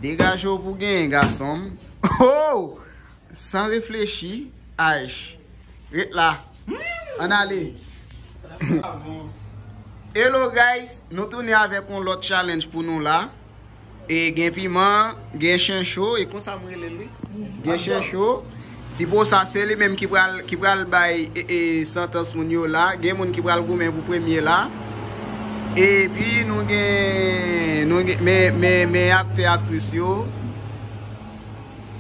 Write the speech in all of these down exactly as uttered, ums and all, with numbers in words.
Degaje w pou genyen, gason m. Oh! San reflechi, Ash. Ret la. Ann ale. Hello guys, nou tounen avèk yon lòt challenge pou nou la. E gen piman, gen chencho, e konsa m rele l wi. Gen chencho. Ti po sa se li menm ki pral, ki pral bay e, e, santans moun yo la. Gen moun ki pral goumen pou premye la. Epi nou gen, nou gen, men, men, men aktè aktris yo.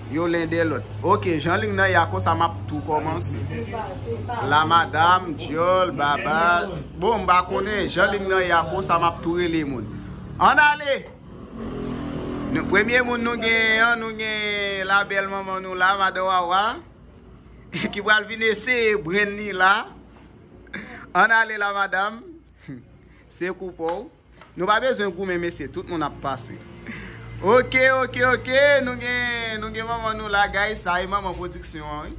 Yo len de lòt. Ok, jan li nan ya konsa m ap tou kòmanse. La madam, dyòl, baba. Bon, m pa konnen, jan li nan ya konsa m ap tou rele moun. Ann ale! Nou, premye moun nou gen an, nou gen la bèl manman nou la, madan Wawa, ki pral vin eseye brenn li la. Ann ale la madam. Se kou pa w. Nou pa bezwen goumen, mesye, tout moun ap pase. Ok, ok, ok, nou gen, nou gen manman nou la, guys, sa e manman pwodiksyon an, wi.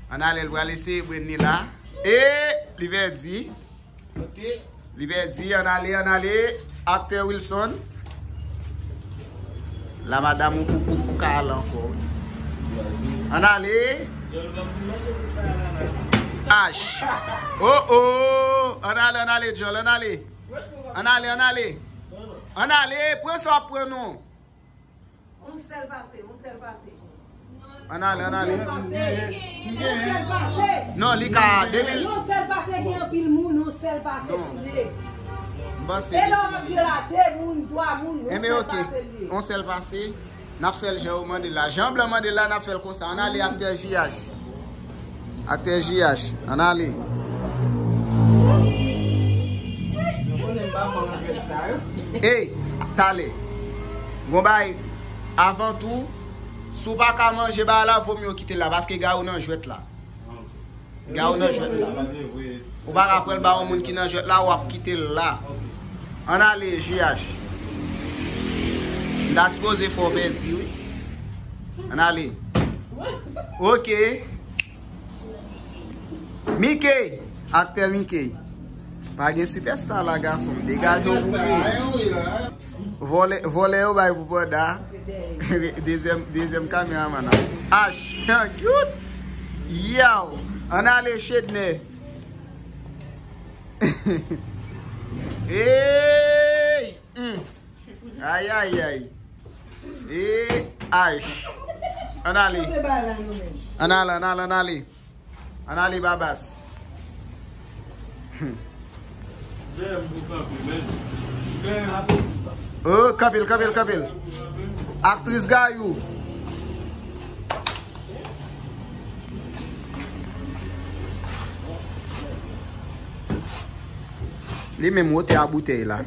Ann ale, l pral eseye brenn li la. E li pèdi. Ok. Li pèdi, ann ale, ann ale. Aktè Wilson. La madam ou, ou, ou, ou ka al ankò, wi. Ann ale. Ash. Oh, oh. Ann ale, ann ale, dyòl, ann ale. Ann ale, ann ale. Ann ale, pran sa w ap pran non. On sèl pase, on sèl pase. Ann ale, ann ale. On sèl pase. On sèl pase. Non, li ka, depi l- Yon sèl pase gen anpil moun, on sèl pase. Non. M panse. E lè w ap jwe la, de moun, twa moun, on sèl pase li ye. On sèl pase. N ap fè l jan yo mande la. Jan blan mande la, n ap fè l konsa. Ann ale aktè J H. Aktè J H, ann ale. Ey, talè. Gon bagay, avan tou, si w pa ka manje bagay la, vomye w kite l la, paske gay ou nan jwèt la. Gay ou nan jwèt la. Ou pa ka pran l ba yon moun ki nan jwèt la, w ap kite l la. Ann ale, J H. M ta sipoze fè w pèdi, wi. Ann ale. Ok. Mickey. Aktè Mickey. Pa gen sipèsta la, gason. Degaje w pou mwen. Vòlè, vòlè yo bay pou panda. Dezyèm, dezyèm kameraman nan. Ash, cute. Yow. Ann ale, Chednè. Ey! Mm. Ay, ay, ay. E, Ash. Ann ale. Ann ale, ann ale, ann ale. Ann ale, Babas. Oh, kanpe l, kanpe l, kanpe l. Aktris Gayou. Li menm wote a boutèy la.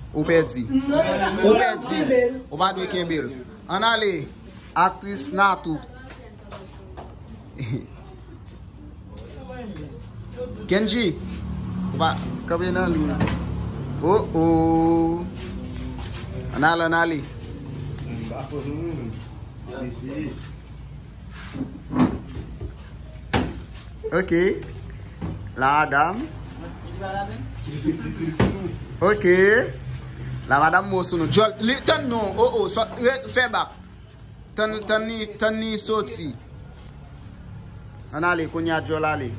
Ou pèdi. Ou pèdi. Ou pa dwe kenbe l. Ann ale. Aktris Natou. Kendji. Ou pa kanpe nan li. Oh, oh. Ann ale, ann ale. Ok. La madam. Ok. La madam mo sou nou. Dyòl, li tann non. Oh, oh, sò, re-, fè bak. Tann, tann li, tann li soti. Ann ale, kounye a dyòl ale.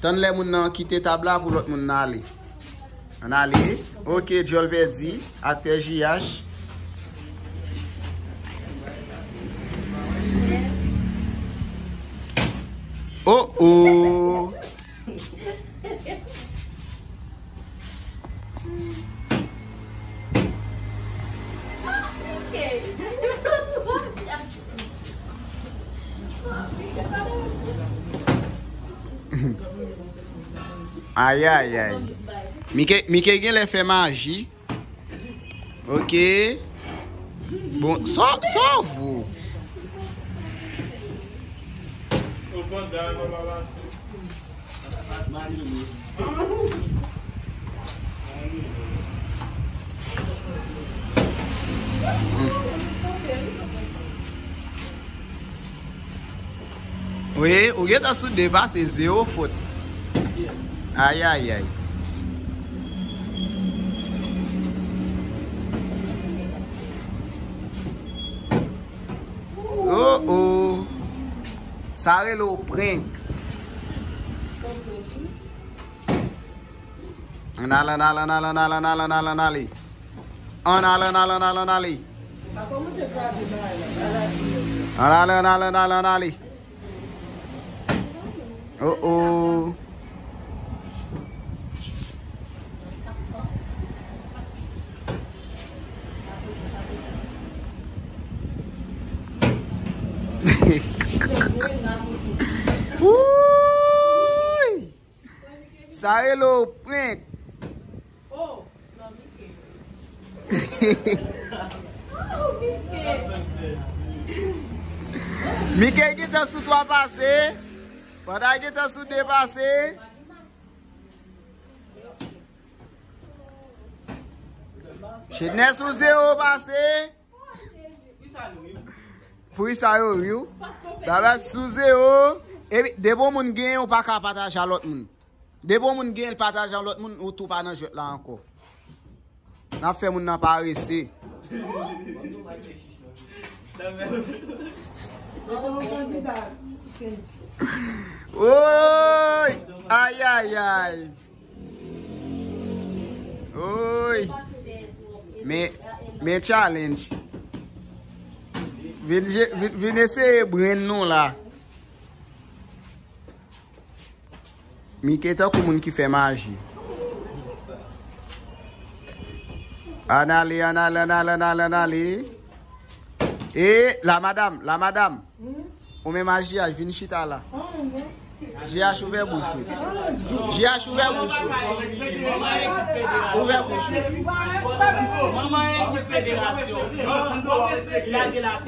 Tann lè moun nan kite tab la pou lòt moun nan ale. Ann ale. Ok, dyòl pèdi. Aktè J H. Oh, oh. Ay, ay, ay. Mike, Mike genlè fè maji. Ok. Bon, sa, sa vo. Wi, ou gentan sou de pase, zewo fot. Ayayay. Oh, oh. Sa rele w prank. Ann ale, ann ale, ann ale, ann ale, ann ale, ann ale, ann ale. Ann ale, ann ale, ann ale, ann ale. Ann ale, ann ale, ann ale, ann ale. Oh, oh. Wouy! Sa rele w prank. Mike gentan sou twa pase. Panda gentan sou de pase. Chednè sou zewo pase. Poukisa yo ri w? Dada sou zewo. Epi, depi yon moun genyen, ou pa ka pataje a lòt moun. Depi yon moun genyen, l pataje a lòt moun, ou tou pa nan jwèt la ankò. N ap fè moun nan parese. Woy! Ayayay! Woy! Men, men challenge. Vin, je- vin, vin eseye brenn nou la. Mike tankou moun ki fè maji. Ann ale, ann ale, ann ale, ann ale, ann ale. E la madam, la madam. Ou menm a J H, vin chita la. J H, ouvè bouch ou. J H, ouvè bouch ou. Ouvè bouch ou.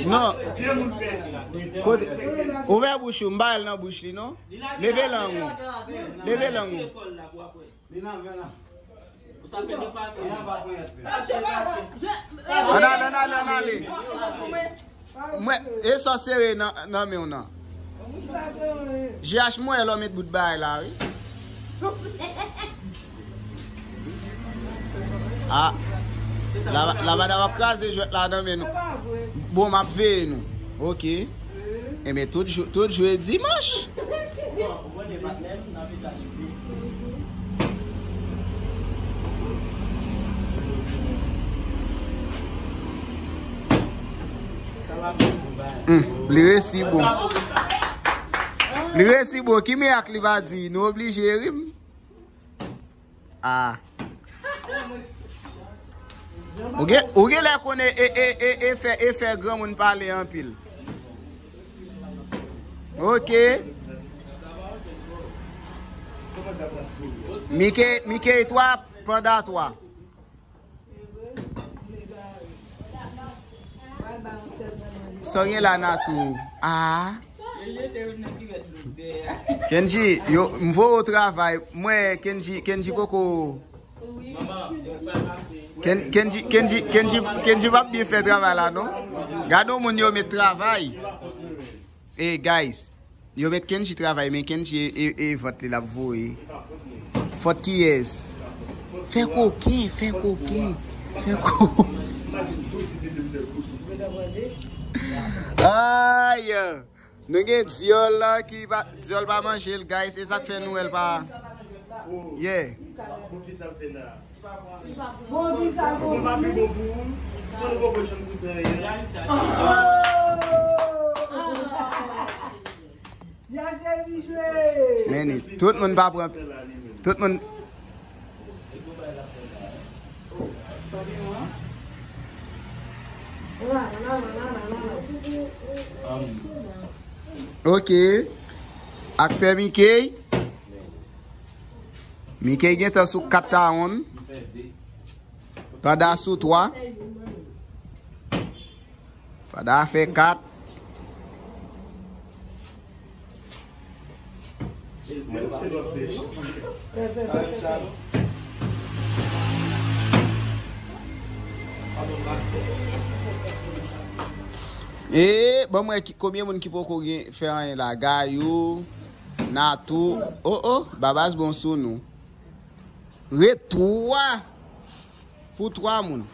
Non. Kote? Ouvè bouch ou, m ba l nan bouch li, non? Leve lang ou. Leve lang ou. Ann ale, ann ale, ann ale. Mwen, e sa sere nan, nan men w nan. J H, mwen lè w met bout bagay la, wi. Ah. La, la madam ap kraze jwèt la nan men nou. Bon, m ap veye nou. Ok. Enben, tout jou, tout jou e dimanch. Hmm, li resi bon. Li resi bon. Ki mirak li pa di? Nou oblije ri m. Ah. Ou gen, ou gen lè konnen e, e, e, e fè, e fè granmoun pale anpil. Ok. Mike, Mike twa, Panda twa. Sa w gen la, Natou? Ah. Kendji, yo, m voye w travay. Mwen, Kendji, Kendji poko. Ken-, Kendji, Kendji, Kendji, Kendji p ap byen fè travay la, non? Gade yon moun yo met travay. Hey, guys. Yo met Kendji travay, men Kendji e, e, e vant li l ap voye. Fòt kiyès? Fè koken, fè koken, fè koken. Ay! Nou gen dyòl la ki pa, dyòl pa manje l, guys. E sa k fè nou wè l pa. Yeah. Bon, ki sa l fè la? Bon, ki sa l bon pou ou? Bon, nou poko janm goute anyen. Ya Jezi jwe! Men, tout moun pa pran. Tout moun. Ok. Aktè Mickey. Mickey gentan sou kat tawon. Panda sou twa. Panda fè kat. E, ban m wè ki, konbyen moun ki poko gen fè anyen la? Gayou, Natou. Oh, oh, Babas bon sou nou. Ret twa pou twa moun.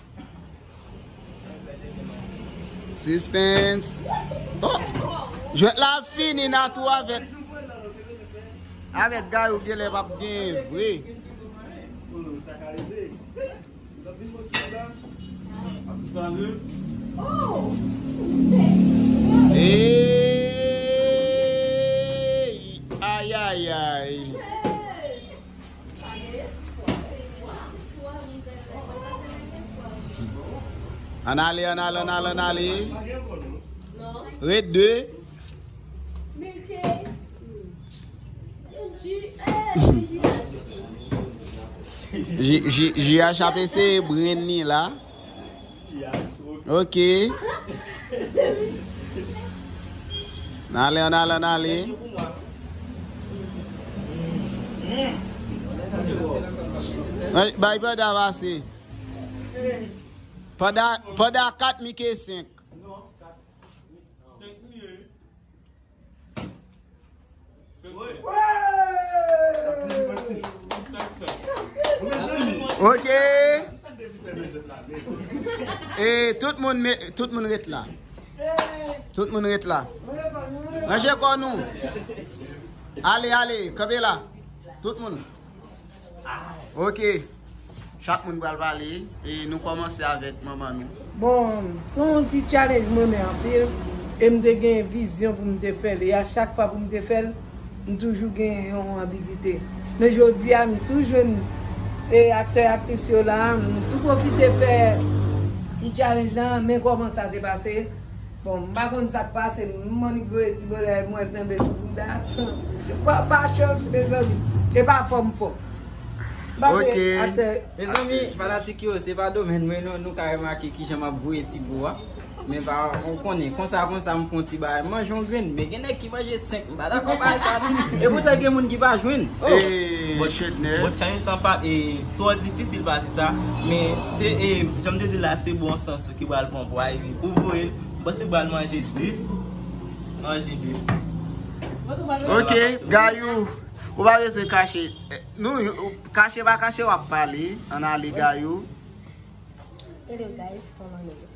Suspense. Oh! Jwèt la ap fini, Natou avèk, avèk Gayou genlè p ap genyen vre. Ey! Ayayay! Ann ale, ann ale, ann ale, ann ale. Ret de. Ji- ji- J H ap eseye brenn li la. Ok. N ale, n ale, n ale. Bay Panda pase. Panda, Panda kat, Mike senk. Ok. E tout moun, me- tout moun ret la. Tout moun ret la. Ranje kò nou. Ale, ale, kanpe la. Tout moun. Ok. Chak moun pral pale. E nou kòmanse avèk manman nou. Bon, se yon ti challenge mwen renmen anpil. E m te gen vizyon pou m te fè l. E a chak fwa pou m te fè l, m toujou gen yon anbigite. Men jodi a, m tou jwenn e aktè, aktris yo la, m tou pwofite fè ti challenge lan, men kòman sa te pase. Bon, m pa konn sa k pase m, m annik voye ti bagay mwen tonbe sou bouda. Pa, pa chans, mezanmi. Se pa fò m fò. M pa se Ok. Aktè. Mezanmi, fanatik yo, se pa domèn mwen, nou, nou ka remake kijan m ap voye ti gou a. Men pa, ou konnen, konsa, konsa, m fè yon ti bagay. M manje yon grenn, men gen nèg ki manje senk, m pa dakò bagay sa. E poutan gen moun ki pa jwenn. Oh! E Bon, Chednè. Bon, challenge lan pa e, twò difisil pase sa, men se, e, jan m te di la, se bon sans ou ki pral pran pwa, epi ou voye l, m panse pral manje dis, manje de. Ok, Gayou, ou pa bezwen kache. Eh, nou, ou- kache pa kache, w ap pale. Ann ale, Gayou. Hello guys, kòman nou ye?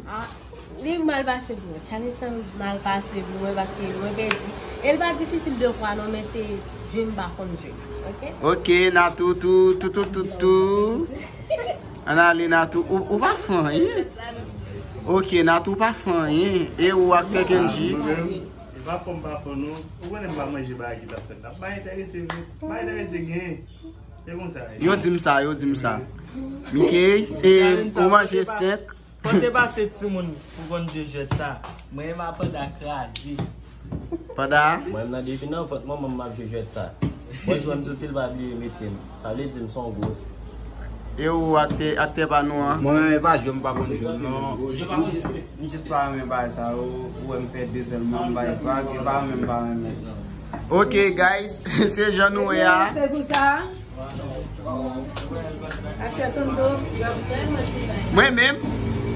Ah, li mal pase pou mwen. Challenge lan mal pase pou mwen paske mwen pèdi. E l pa difisil de kwa non, men se jwe m pa konn jwe. Ok? Ok, Natou, tou, tou, tou, tou, tou. Ann ale, Natou. Ou, ou pa fè anyen. Ok, Natou pa fè anyen. E ou ak Kenji? E pa fò m pa fò non. Ou konnen m pa manje bagay ki t ap fèt la. M pa enterese vre. M pa enterese genyen. Se konsa. Yo di m sa, yo di m sa. Mike, e ou manje senk. Fò te pase timoun pou konn jwe jwèt sa. Mwen e Panda kraze. Panda? Mwen m nan depi nan vant manman m ap jwe jwèt sa. Mwen jwenn zouti l pa bliye mete m. Sa vle di m se yon gwo. E ou aktè, aktè pa nou an? Mwen e pa jwe m pa konn jwe non. M jis, m jis pa renmen bagay sa yo. Ou wè m fè de sèlman m bay vag, e pa renmen m pa renmen. Ok guys, se jan nou ye a. Se pou sa. Aktè Santo. Mwen menm.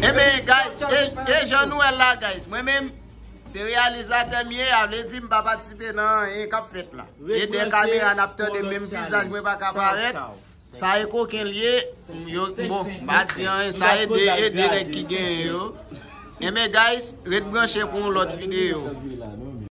Enben guys, e, e jan nou wè l la guys. Mwen menm, se reyalizatè m ye, a vle di m pa patisipe nan anyen k ap fèt la. E dèyè kamera n ap tande menm vizaj mwen pa ka parèt. Sa e koken l ye. Yo, bon, m pa di anyen, sa e de, e de nèg ki genyen yo. Enben guys, ret branche pou yon lòt videyo.